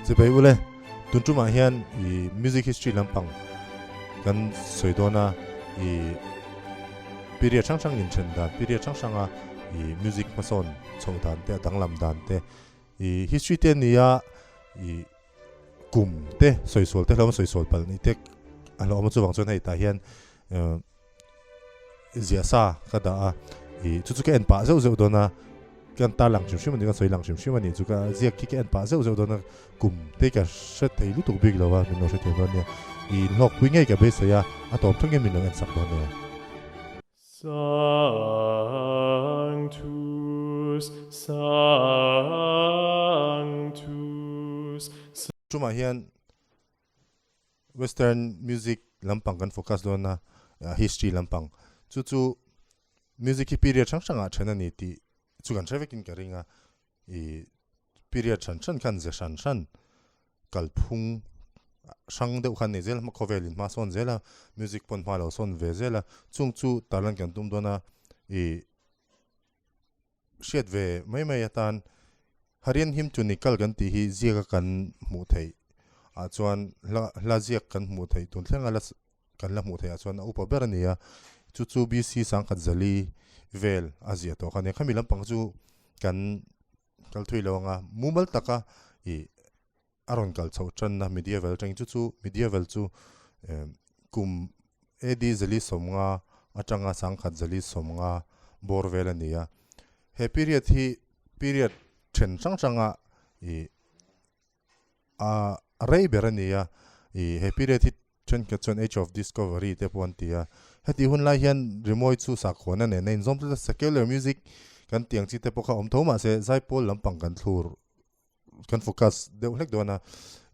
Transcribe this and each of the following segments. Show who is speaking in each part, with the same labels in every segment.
Speaker 1: Chibai ule, tun tumah hian i music history lampang kan sawi dawn a, i period hrang hrang inthen dan, period hrang hranga i music hmasawn chhoh dan te, a danglam dan te, i history te nia i kum te sawi sual te hlawm sawi sual palh ni te a hlawm a chuvang chuan hei tah hian ziah sa ka dah a ih chu chu ka en pah zeuh zeuh dawn a kan tar lang hrim hrim a ni kan sawi lang hrim hrim a ni chu ka ziak khi ka en pah zeuh zeuh dawn a kum te ka hre thei lutuk bik lo a min lo hre thei dawn nia ih inhlawk pui ngei ka beisei a a tawp thleng hian min lo en sak dawn nia.
Speaker 2: Sanctus, Sanctus.
Speaker 1: Tumah hian Western music lampang kan focus dawn a, history lampang. Chu chu music hi period hrang hrangah then a ni tih chu kan hre vekin ka ring a. Ih period hran hran khan ze hran hran kalphung hrang deuh khan nei zel a, khawvelin hma sawn zel a, music pawn hma lo sawn ve zel a. Chung chu tarlan kan tum dawn a, ih hriat ve mai mai atan Harian him chu nikal kan tih hi ziak a kan hmuh theih ah chuan hla hla ziak kan hmuh theih tun thleng a la kan la hmuh theih ah chuan a upa ber a ni a chu chu BC sangkhat zali vel a ziah tawh kha a ni a khami lampang chu kan kal thui lo ang a mumal taka ih a rawn kal chhoh tanna medieval atangin chu chu medieval chu kum AD zali sawmnga atanga sangkhat zali sawmnga bawr vel a ni a he period hi period then hrang hranga ih a rei ber a ni a ih he period hi thenkhat chuan age of discovery te pawh an ti a heti hun lai hian rimawi chu sakhawn a nen a inzawm tlat a secular music kan tih ang chi te pawh kha awm tho mahse zaipawl lampang kan thlur kan focus deuh hlek dawn a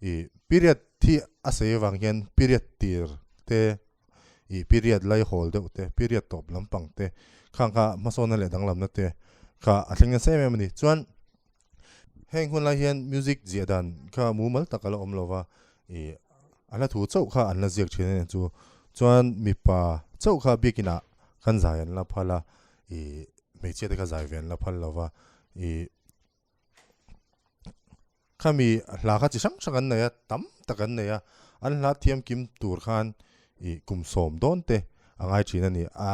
Speaker 1: ih period hi a sei avang hian period tir te ih period lai hawl deuh te period tawp lampang te khang kha hmasawnna leh danglamna te kha a thleng nasa em em a ni chuan heng hun lai hian music ziah dan kha mumal tak a la awm lo va ih a hla thu chauh kha an la ziak thin a ni chu chuan mipa chauh kha biakin ah khan zai an la phal a ih hmeichhia te kha zai ve an la phal lo va ih. Khami hla kha chi hrang hrang an nei a, tam tak an nei a, an hla thiam kim tur khan ih kum sawm dawn te a ngai thin a ni. A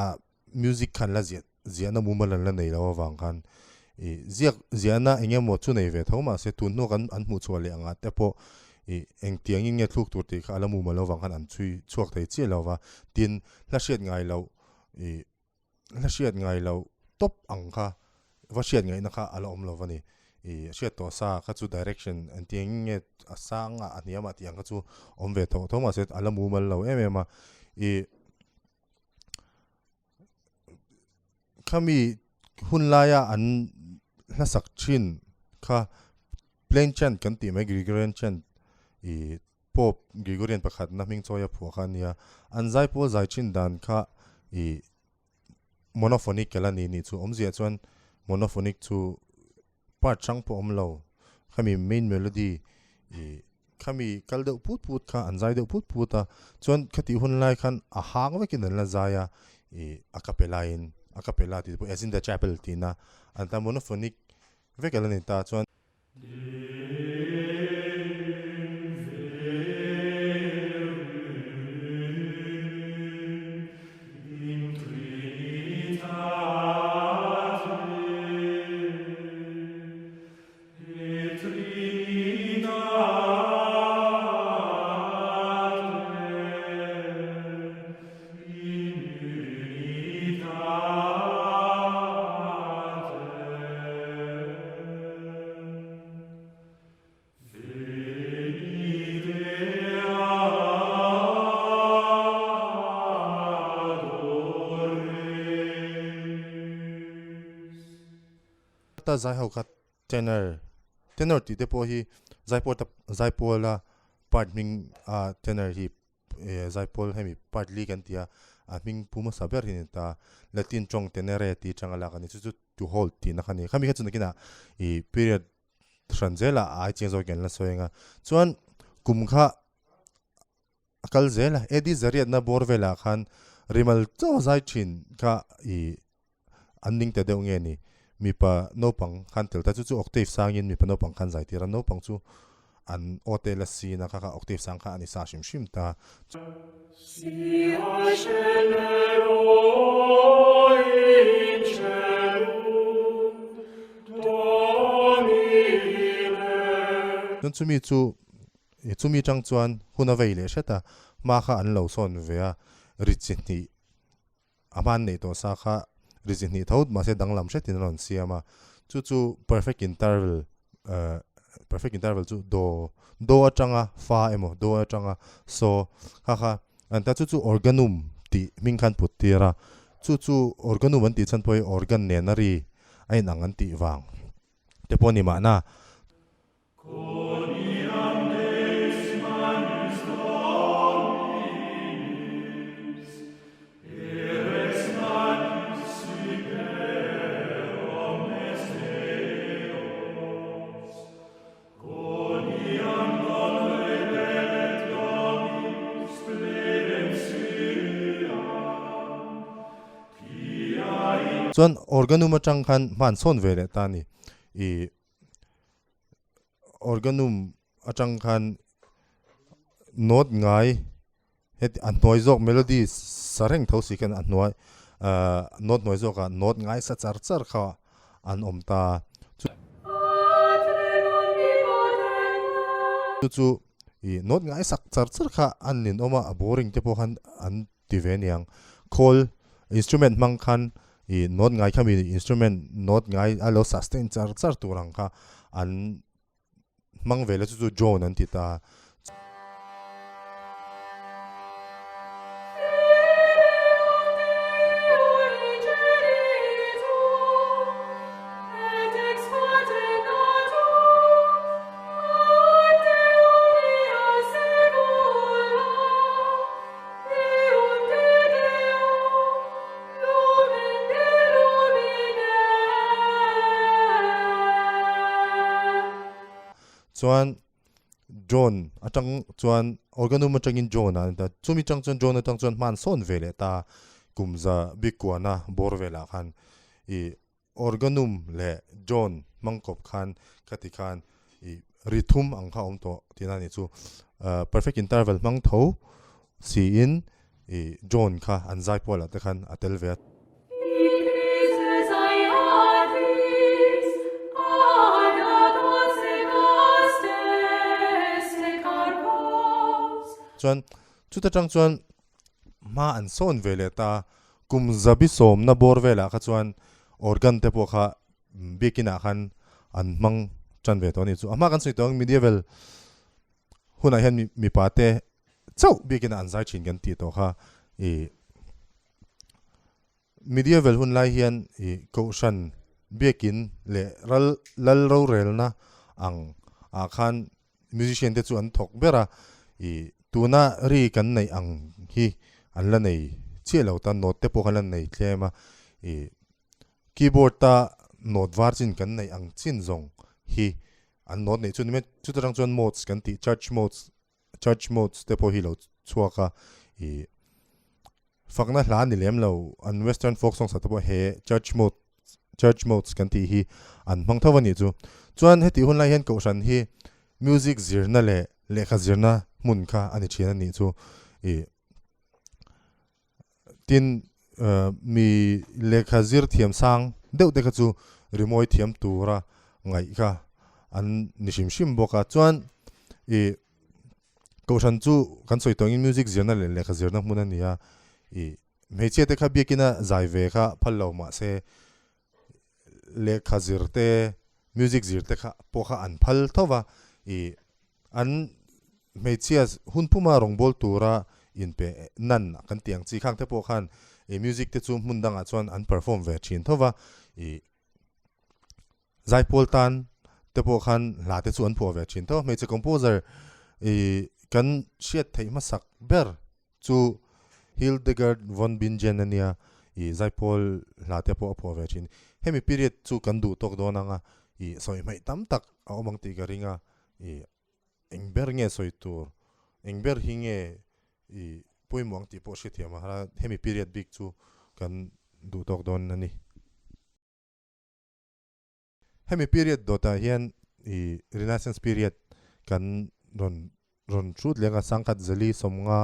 Speaker 1: music khan la ziah ziahna mumal an la nei lo avang khan ih ziak ziahna eng emaw chu nei ve tho mahse tun hnu kan an hmuh chhuah leh angah te pawh ih engtiangin nge thluk tur tih kha a la mumal lo avang khan an chhui chhuak thei chiah lo va, tin hla hriat ngai loh ih hla hriat ngai lo tawp ang kha va hriat ngaihna kha a la awm lo va ni. Ih hriat tawh sa kha chu direction engti eng nge a sang a a hniam ah tih ang kha chu awm ve tawh tho mahse a la mumal lo em em a. Ih khami hun laia an hlasak thin kha plain chant kan tih mai Gregorian chant ih Pope Gregorian pakhatna hming chawi a phuah kha a nia. An zaipawl zai thin dan kha ih monophonic kel a ni nih chu awmzia chuan monophonic chu part hrang pawh awm lo khami main melody ih khami kal deuh put put kha an zai deuh put put a chuan khatih hun lai khan a hang vekin an la zai a ih a capella in a capella tih te pawh as in the chapel tihna an ta monophonic vek a la ni ta chuan. Ta zai ho kha tenor tenor tih te pawh hi zaipawl ta zaipawla part hming a tenor hi Zaipawl hemi part li kan ti a, a hming pu hmasa ber hi a ni ta. Latin tawng tenere tih atanga lak a ni. Chu chu to hold tihna kha a ni. Khami kha chu nakinah ih period hran zelah a ai chiang zawk hian la sawi ang a. Chuan kum kha a kal zel a, AD zariatna bawr velah khan rimal chaw zai thin kha ih an ning ta deuh nge ni. Mipa naupang khan tel ta chu chu octave sangin mipa naupang khan zai tir a, naupang chu. an aw te la sin a kha kha octave sang kha a ni sa hrim hrim ta. Chuan chumi chu chumi tang chuan hun a vei leh hret a, hma kha an lo sawn ve a, ri chi hnih A hman neih tawh sa kha ri chi hnih tho mahse danglam hretin a rawn siam a, chu chu perfect interval perfect interval chu do do atanga fa emaw do atanga so kha kha an ta chu chu organum tih hming khan put tir a, chu chu organum an tih chhan pawh hi organ nena ri a inang an tih vang te pawh a ni mahna. Chuan organum atang khan hman sawn ve leh ta a ni. Ih. Organum atang khan note ngai heti a hnuai zawk melody sa reng tho si khan a hnuai ahh note hnuai zawkah note ngai sa char char kha an awm ta chu chu ih note ngai sak char char kha an ninawm a a boring te pawh khan an ti ve aniang. Khawl instrument hmang khan ih note ngai kha mi instrument note ngai a lo sustain char char tur ang kha an hmang ve la chu chu drone an ti ta. Chuan drone atang chuan organum atangin drone ah an ta chumi tang chuan drone atang chuan hman sawn ve leh ta kum za bik kuana bawr velah khan ih Organum leh John hmang kawp khan ka ti khan i ri thum ang kha awm tawh tihna a nih chu. Perfect interval hmang tho siin i John kha an zai pualah te khan a tel ve a. Chuan chuta tang chuan hma an sawn ve leh ta. Kum zabi sawmna bawr velah kha chuan organ te pawh kha biakinah khan an hmang tan ve tawh a ni chu. A hma kan sawi tawh ang medieval hunah hian mipa te chauh biakinah an zai thin kan tih tawh kha i medieval hun lai hian i kohhran biakin leh ral lal rorelna ang ah khan Musician te chu an thawk ber a, ih tuna ri kan neih ang hi an la nei chiah lo ta, note te pawh kan la nei tlem a, ih keyboard a note var chin kan neih ang chin zawng hi an note neih chu ni mai, chuta tang chuan modes kan tih church modes church modes te pawh hi lo chhuak a, ih fakna hla ni lem lo an western folk song sa te pawh he church mode Church modes kan tih hi an hmang tho a nih chu. Chuan hetih hun lai hian Kohhran hi music zirna leh lehkha zirna hmun kha a ni thin a nih chu. Ih tin mi lehkha zir thiam sang deuh te kha chu rimawi thiam tura ngaih kha an ni hrim hrim bawk a. Chuan ih Kohhran chu kan sawi tawh angin music zirna leh lehkha zirna hmun a ni a. Ih Hmeichhia te kha biakin a zai ve kha phal lo mahse lehkha zir te music zir te kha pawh kha an phal tho va ih an hmeichhia hun puma rawngbâwl tura inpe nan kan tih ang chi khang te pawh khan ih music te chu hmun dangah chuan an perform ve thin tho va ih Zaipawl tan te pawh khan hla te chu an phuah ve thin tho. Hmeichhe composer ih kan hriat theih hmasak ber chu Hildegard von Bingen a nia ih Zaipawl hla te pawh a phuah ve thin. Hemi period chu kan duh tawk dawn ang a ih sawi hmaih tam tak a awm ang tih ka ring a ih eng ber nge sawi tur eng ber hi nge ih pawimawh ang tih pawh hriatthiam a har a hemi period bik chu kan duh tawk dawn a ni. Hemi period dawtah hian i Renaissance period kan rawn rawn hrut leng a sangkhat zali sawmnga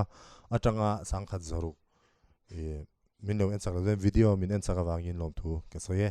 Speaker 1: atanga sangkhat zaruk ih min lo en chak lo chuan video min en chak avangin lawmthu ka sawi e.